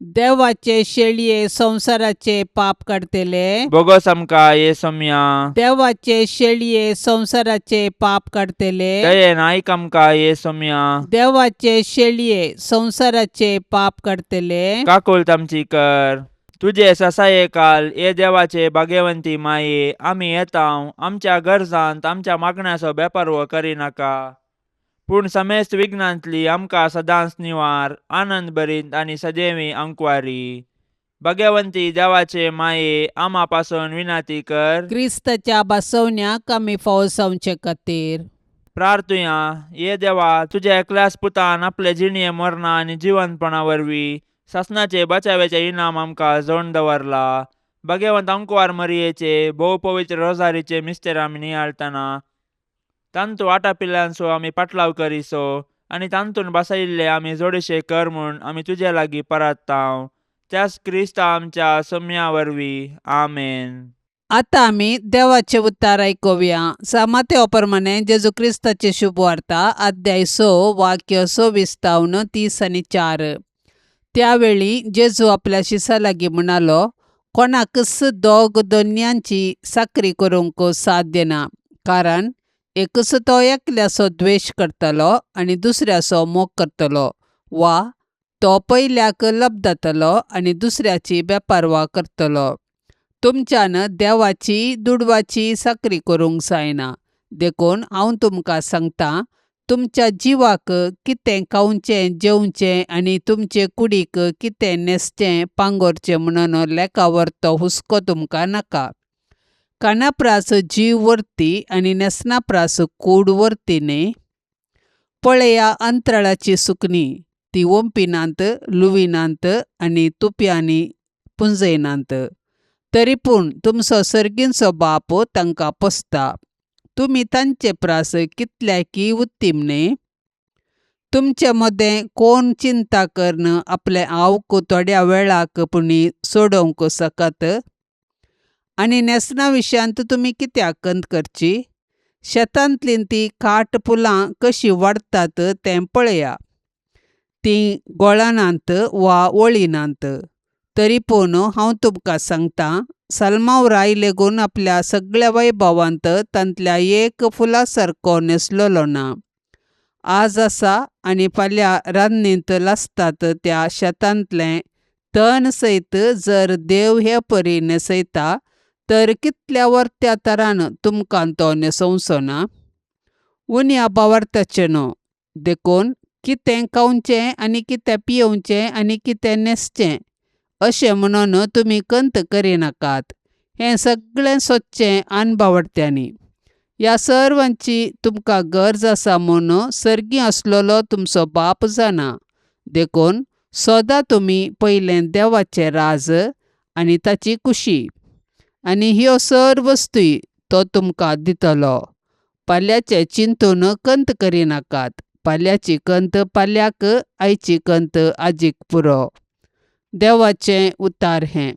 देवाचे शेळये संवसाराचे पाप काडतले, बोगस आमकां ये सोम्या. देवाचे शेळये संवसाराचे पाप काडतले, दयेन आयक आमकां ये सोम्या. देवाचे शेळये संवसाराचे पाप काडतले, काकुळट आमची कर. तुजे ससाये काल ये देवाचे भाग्यवंती माये, आमी येता आमच्या गरजांत आमच्या मागण्याचो बेपारवो करिनाका, पूण समेस्त विघ्नांतली आमकां सदांच निवार, आनंद भरीत आनी सदैवी अंकवारी. भाग्यवंती देवाचे माये, आमा पासून विनंती कर. क्रिस्ताच्या बसवण्याक आमी फावो जावचे खातीर. प्रार्थुया. ये देवा, तुज्या एकल्याच पुतान आपले जिणये मरणा आनी जिवंतपणा वरवीं सासणाचे बचाव्याचे इनाम आमकां जोडून दवरला. भाग्यवंत अंकवार मरियेचे भोव पवित्र रोजारीचे मिस्तेर आमी नियाळटना तांतू आटापिल्ल्यांचो आमी पाटलाव करिसो आनी तांतून बसयिल्ले आमी जोडशे कर म्हूण आमी तुजे लागीं परात्तांव, त्याच क्रिस्ता आमच्या सम्या वरवीं. आमेन. आता आमी देवाचे उतार आयकुया. सामाते प्रमाणे जेजू क्रिस्ताची शुभवार्ता, अध्याय 6, वाक्य 26 तावन 30 आनी 4. त्यावेळी जेजू आपल्या शिसा लागीं म्हणालो, कोणाकच दोग दोन्यांची साकरी करूंक साध्य ना, कारण एकच तो एकल्याचो द्वेश करतलो आनी दुसऱ्याचो मोग करतलो, वा तो पयल्याक लबदातलो आनी दुसऱ्याची बेपारवा करतलो. तुमच्यान देवाची दुडवाची साकरी करूंक जायना. देखून हांव तुमकां सांगता, तुमच्या जिवाक कितें खावचें जेवचें आनी तुमचे कुडीक कितें न्हेसचें पांगोरचें म्हणून लेखावरतो हुस्को तुमकां नाका. कानाप्रास जीव व्हरती आनी न्हेसणाप्रास कूड व्हरती न्ही. पळया अंतराळाची सुकणीं, ती ओंपिनात, लुविनात आनी तुप्यांनी पुंजयनात, तरी पूण तुमचो सर्गींचो बाप तांकां पोसता. तुमी तांचे प्रास कितल्याकी उत्तीम न्ही. तुमचे मदें कोण चिंता करून आपलें आवक थोड्या वेळाक पुणी सोडोवंक शकत? आनी न्हेसणा विशयांत तुमी कित्याक खंत करची? शेतांतलीं तीं काट फुलां कशीं वाडटात तें पळया. तीं गोळनात वा वळिनात. तरी पूण हांव तुमकां सांगतां, सलमाव राय लेगून आपल्या सगळ्या वैभवांत तांतल्या एक फुला सारको न्हेसलेलो ना. आज आसा आनी फाल्यां रान्नींत लासतात त्या शेतांतलें तण सयत जर देव हे परी न्हेसयता तर कितल्या वर्त्या तरान तुमकां तो न्हेसोवचो ना? उण्या भावार्थाचें न्हू. देखून कितें खावचें आनी कितें पियेवचें आनी कितें न्हेसचें अशें म्हणून तुमी खंत करिनाकात. हें सगळें सोदचें अनभावार्थ्यांनी. ह्या सर्वांची तुमकां गरज आसा म्हूण सर्गीं आसलेलो तुमचो बाप जाणा. देखून सदां तुमी पयलें देवाचें राज आनी ताची खुशी आनी ह्यो सर्व वस्तूय तो तुमकां दितलो. पाल्याचें चिंतून खंत करिनाकात. पाल्याची खंत पाल्याक, आयची खंत आजीक पुरो. देवाचें उतार हें.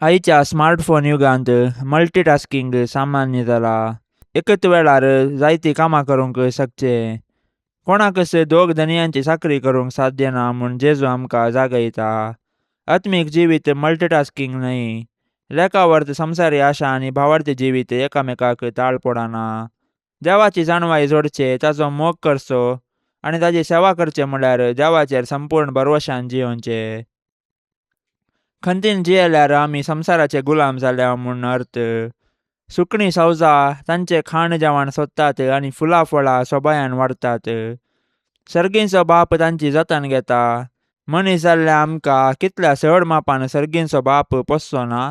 आयच्या स्मार्टफोन युगांत मल्टीटास्किंग सामान्य जाला. एकच वेळार जायतीं कामां करूंक शकचे. कोणाकच दोग धनयांची चाकरी करूंक साध्य ना म्हूण जेजू आमकां जागयता. आत्मीक जिवीत मल्टीटास्किंग न्हय. लेखावर्त संवसारी आशा आनी भावार्थी जिवीत एकामेकाक ताळ पडना. देवाची जाणवाय जोडचे, ताचो मोग करचो आनी ताची सेवा करचे म्हळ्यार देवाचेर संपूर्ण भरवशान जियोवचें. खंतीन जियेल्यार आमी संवसाराचे गुलाम जाल्या म्हूण अर्थ. सुकणीं सावजां तांचें खाण जेवण सोदतात आनी फुलां फळां सोबायान वाडटात. सर्गींचो बाप तांची जतन घेता. मनीस जाल्ल्या आमकां कितल्या चड मापान सर्गींचो बाप पोसचो ना?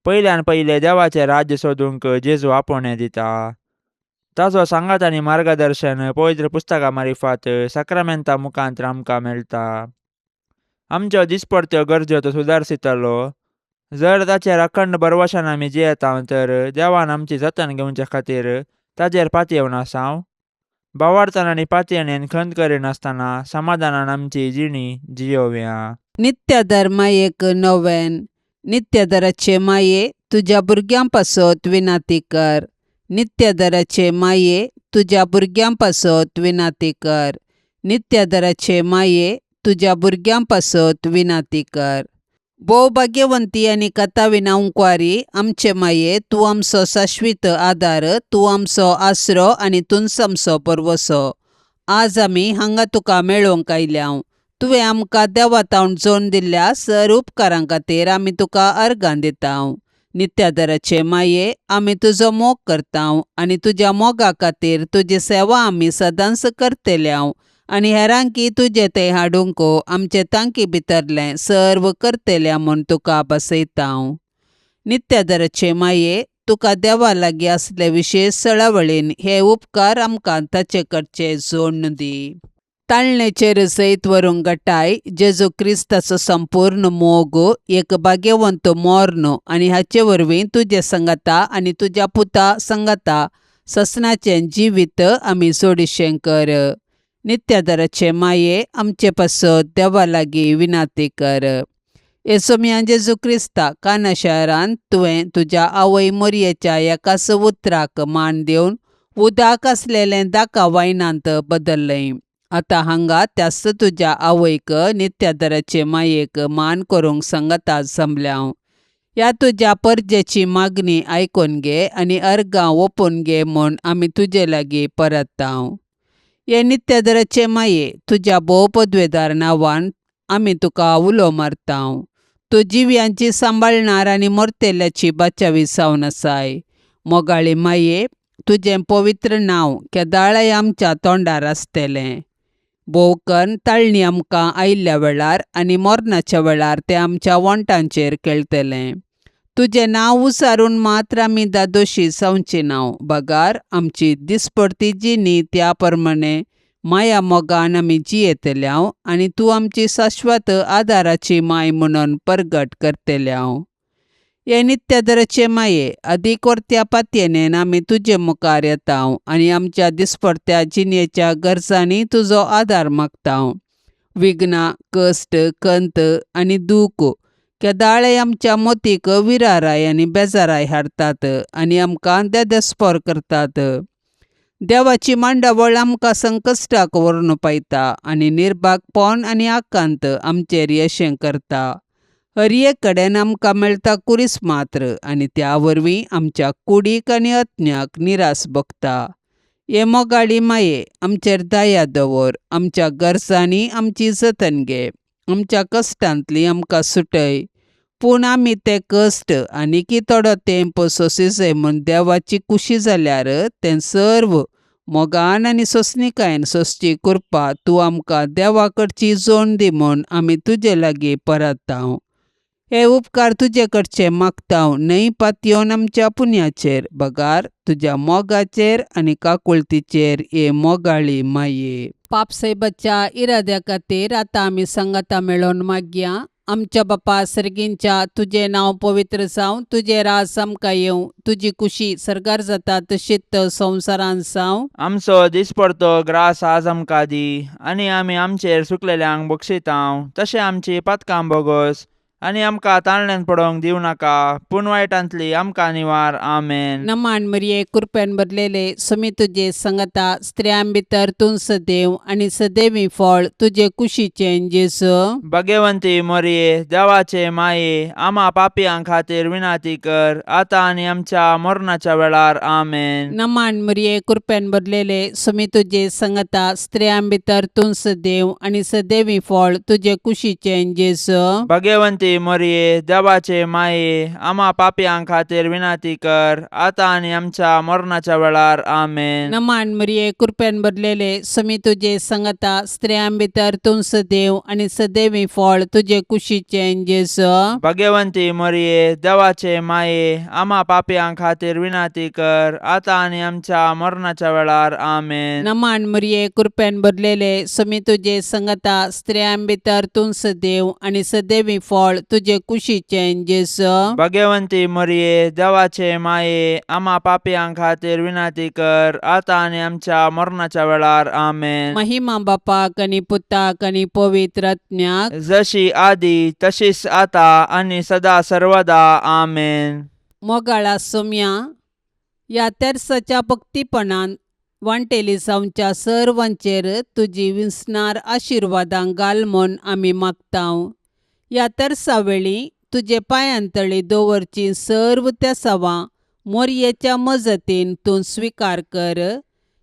पयल्यान पयलें देवाचें राज्य सोदूंक जेजू आपोवणें दिता. ताचो सांगात आनी मार्गदर्शन पवित्र पुस्तकां मारिफात साक्रामेंता मुखांत आमकां मेळटा. आमच्यो दिसपडत्यो गरज्यो तो सुदारसितलो. जर ताचेर अखंड भरवशान आमी जियेता तर देवान आमची जतन घेवचे खातीर ताचेर पातयेवन आसाव. भावार्थान आनी पातयेणेन खंत करिनासतना समाधानान आमची जिणी जियोवया. नित्यादर मायेक नोवेन. नित्यादराचे माये, तुज्या भुरग्यां पासत विनाती कर. नित्यादराचे माये, तुज्या भुरग्यां पासत विनाती कर. नित्यादराचे माये, तुज्या भुरग्यां पासत विनाती कर. भोव भाग्यवंती आनी कथा विना उंकवारी आमचे माये, तूं आमचो शाश्वीत आदार, तूं आमचो आसरो आनी तूंच आमचो परवसो. आज आमी हांगा तुका मेळोवंक आयल्या. तुवें आमकां देवा तावन जोडून दिल्ल्या सर उपकारां खातीर आमी तुका अर्गां दिता. नित्यादराचे माये, आमी तुजो मोग करता आनी तुज्या मोगा खातीर तुजी सेवा आमी सदांच करतल्या आनी हेरांकी तुजें तें हाडूंक आमचे तांकी भितरलें सर्व करतल्या म्हूण तुका बसयता. नित्यादराचे माये, तुका देवा लागीं आसले विशेश सळावळीन हे उपकार आमकां ताचे कडचे जोडून दी. ताळणेचेर जैत व्हरूंक गटाय जेजू क्रिस्ताचो संपूर्ण मोग, एक भाग्यवंत मोर्न आनी हाचे वरवीं तुजे संगता आनी तुज्या पुता संगता ससनाचें जिवीत आमी जोडिशें कर. नित्यादराचे माये, आमचे पासत देवा लागीं विनाती कर. येसोमिया जेजू क्रिस्ता, काना शहरांत तुवें तुज्या आवय मोरयेच्या एकाच उतराक मान दिवन उदक आसलेलें दाका वायनांत बदल्लें. आतां हांगा त्याच तुज्या आवयक नित्यादराचे मायेक मान करूंक संगता जमल्या. ह्या तुज्या परजेची मागणी आयकून घे आनी अर्गां ओपून घे म्हूण आमी तुजे लागीं परतता. हे नित्यादराचे माये, तुज्या भोव पदवेदार नांवान आमी तुका उलो मारता. तूं जिव्यांची सांबाळणार आनी मोरतेल्याची बाचावी जावन आसाय. मोगाळी माये, तुजें पवित्र नांव केदाळाय आमच्या तोंडार आसतलें. भोव कन्न ताळणी आमकां आयिल्ल्या वेळार आनी मरणाच्या वेळार तें आमच्या वोंटांचेर खेळटलें. तुजें नांव उसारून मात्र आमी दादोशी जावची नांव बगार आमची दिसपडती जिणी त्या प्रमाणे माया मोगान आमी जियेतल्यांव आनी तूं आमची शाश्वत आदाराची माय म्हणून परगट करतल्यांव. हे नित्यादराचे माये अदीक वर्त्या पातयेनेन आमी तुजे मुखार येतांव आनी आमच्या दिसपडत्या जिणेच्या गरजांनी तुजो आदार मागतांव. विघ्नां कश्ट कंत आनी दूख केदाळे आमच्या मोतीक विराराय आनी बेजाराय हाडटात आनी आमकां देदेस्पोर करतात. देवाची मांडावळ आमकां संकश्टाक व्हरून पायता आनी निर्भागपण आनी आकांत आमचेर येशें करता. हर एक कडेन आमकां मेळटा कुरीस मात्र आनी त्या वरवीं आमच्या कुडीक आनी अत्म्याक निरास भोगता. हे मोगाळी माये आमचेर दया दवर. आमच्या गरजांनी आमची जतन घे. आमच्या कश्टांतली आमकां सुटय. पूण आमी ते कश्ट आनीकी थोडो तेंप सोंसिजय म्हूण देवाची खुशी जाल्यार तें सर्व मोगान आनी सोंसणिकायेन सोंसची कृपा तूं आमकां देवा कडची जोड दी म्हूण आमी तुजे लागीं परतांव. हे उपकार तुजे कडचे मागतांव न्हय पातयेवन आमच्या पुण्याचेर बगार तुज्या मोगाचेर आनी काकुळतीचेर हे मोगाळी माये. पापसायबाच्या इराद्या खातीर आतां आमी सांगाता मेळोवन मागया. आमच्या बापा सर्गींच्या तुजें नांव पवित्र जावं, तुजें राज आमकां येवं, तुजी खुशी सर्गार जाता तशीच संवसारांत जावं. आमचो दिसपडतो ग्रास आज आमकां दी आनी आमी आमचेर सुकलेल्यांक बक्षितांव तशें आमची पातकां बोगोस आनी आमकां ताळण्यान पडोवंक दिवं नाका पूण वायटांतली आमकां निवार. आमेन. नमान मरिये कृपेन भरलेले समी तुजे संगता स्त्रियां भितर तूं सदैव आनी सदैवी फळ तुजे कुशीचें जेजू. भगवंती मोरये देवाचे माये आमा पापयां खातीर विनाती कर आतां आनी आमच्या मरणाच्या वेळार. आमेन. नमान मरिये कृपेन भरलेले समी तुजे संगता स्त्रियां भितर तूं सदैव आनी सदैवी फळ तुजे कुशीचें जेजू. भगवंती मोरये देवाचे माये आमा पापयां खातीर विनाती कर आतां आनी आमच्या मरणाच्या वेळार. आमेन. नमान मरिये कृपेन भरलेले समी तुजे संगता स्त्रियां भितर तूं सदैव आनी सदैवी फळ तुजे कुशीचें जेजू. भगवंती मोरये देवाचे माये आमा पापयां खातीर विनाती कर आतां आनी आमच्या मरणाच्या वेळार. आमेन. नमान मरिये कृपेन भरलेले समी तुजे संगता स्त्रियां भितर तूं सदैव आनी सदैवी फळ तुजे कुशीचें जेजू. भगवंती मोरये देवाचे माये आमा पापयां खातीर विनाती कर आतां आनी आमच्या मरणाच्या वेळार. आमेन. महिमा बापाक आनी पुताक आनी पवित्र आत्म्याक जशी आदी तशीच आता आनी सदा सर्वदा. आमेन. मोगाळा सोम्या ह्या तेर्साच्या भक्तीपणान वांटेली जावच्या सर्वांचेर तुजी विसणार आशिर्वादां घाल म्हूण आमी मागतांव. ह्या तेर्सा वेळी तुजे पांयांतळी दवरची सर्व तेसावां मोरयेच्या मजतीन तूं स्विकार कर.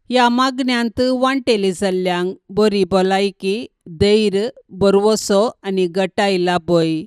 ह्या मागण्यांत वांटेली जाल्ल्यांक बरी भलायकी धैर्य भरवसो आनी गटाय लाभय.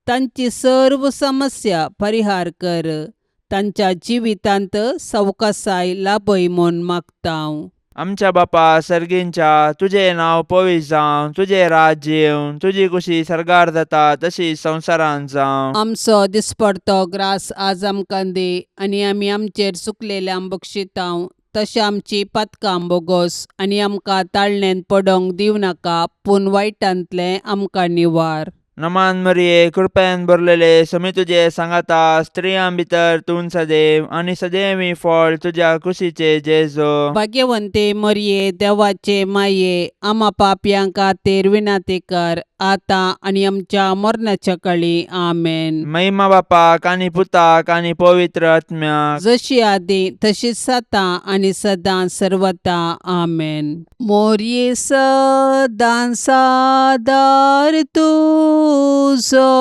तांची सर्व समस्या परिहार कर. तांच्या जिवितांत सवकासाय लाभय म्हूण मागतांव. आमच्या बापा सर्गींच्या तुजें नांव पवित्र जावं, तुजें राज्य येवं, तुजी खुशी सर्गार जाता तशी संवसारांत जावं. आमचो दिसपडतो ग्रास आज आमकां दी आनी आमी आमचेर चुकलेल्यांक बक्षितांव तशें आमची पातकां बोगोस आनी आमकां ताळणेंत पडोंक दिवं नाका पूण वायटांतलें आमकां निवार. नमान मरिये कृपेन भरलेले समी तुजे सांगाता स्त्रियां भितर तूं सदैव आनी सदैवी फळ तुज्या कुशीचे जेजो. भाग्यवंते मरिये देवाचे माये आमा पापयां खातीर विनंती कर आतां आनी आमच्या मरणाच्या काळी. आमेन. महिमा बापाक आनी पुताक आनी पवित्र आत्म्याक जशी आदी तशीच आतां आनी सदां सर्वता. आमेन. मोरये सदां सादार तुजो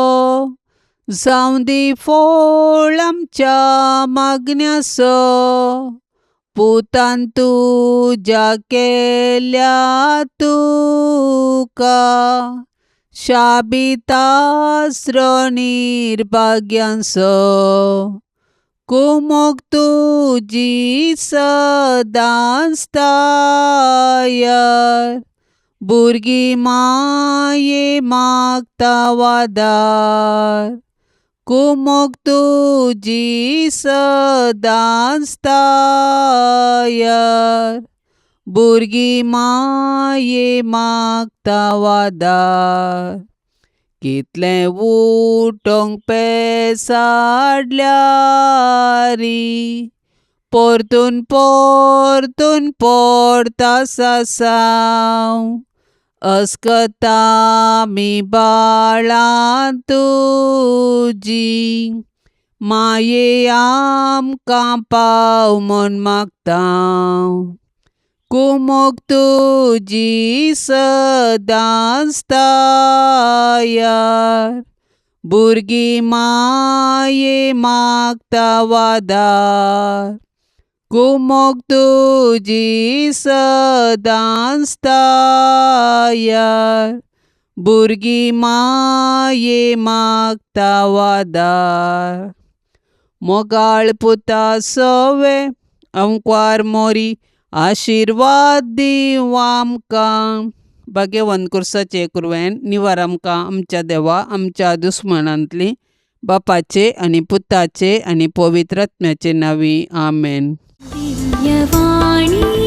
जावं दी फळ आमच्या मागण्याचो पुतान तुज्या केल्या तुका शाबितास्रो निर्भाग्यांचो. कुमोक तुजी सदांच तायर भुरगीं माये मागता वादार कुमोक तुजी सदांच तायर भुरगीं माये मागता वादार कितलें उठोंक पेसाडल्यारी परतून परतून पडता सासांव अस्कता आमी बाळां तुजी माये आमकां पाव म्हूण मागता कुमोक तुजी सदांच तायर भुरगीं माये मागता वादार कुमोक तुजी सदांच तायर भुरगीं माये मागता वादार मोगाळ पुता सवे अंकवार मोरी आशिर्वाद दीव आमकां भाग्यवंत कुर्साचे कुरवेन निवार आमकां आमच्या देवा आमच्या दुस्मनांतली बापाचे आनी पुताचे आनी पवित्र आत्म्याचे नांवी आमेन. दिव्यवाणी.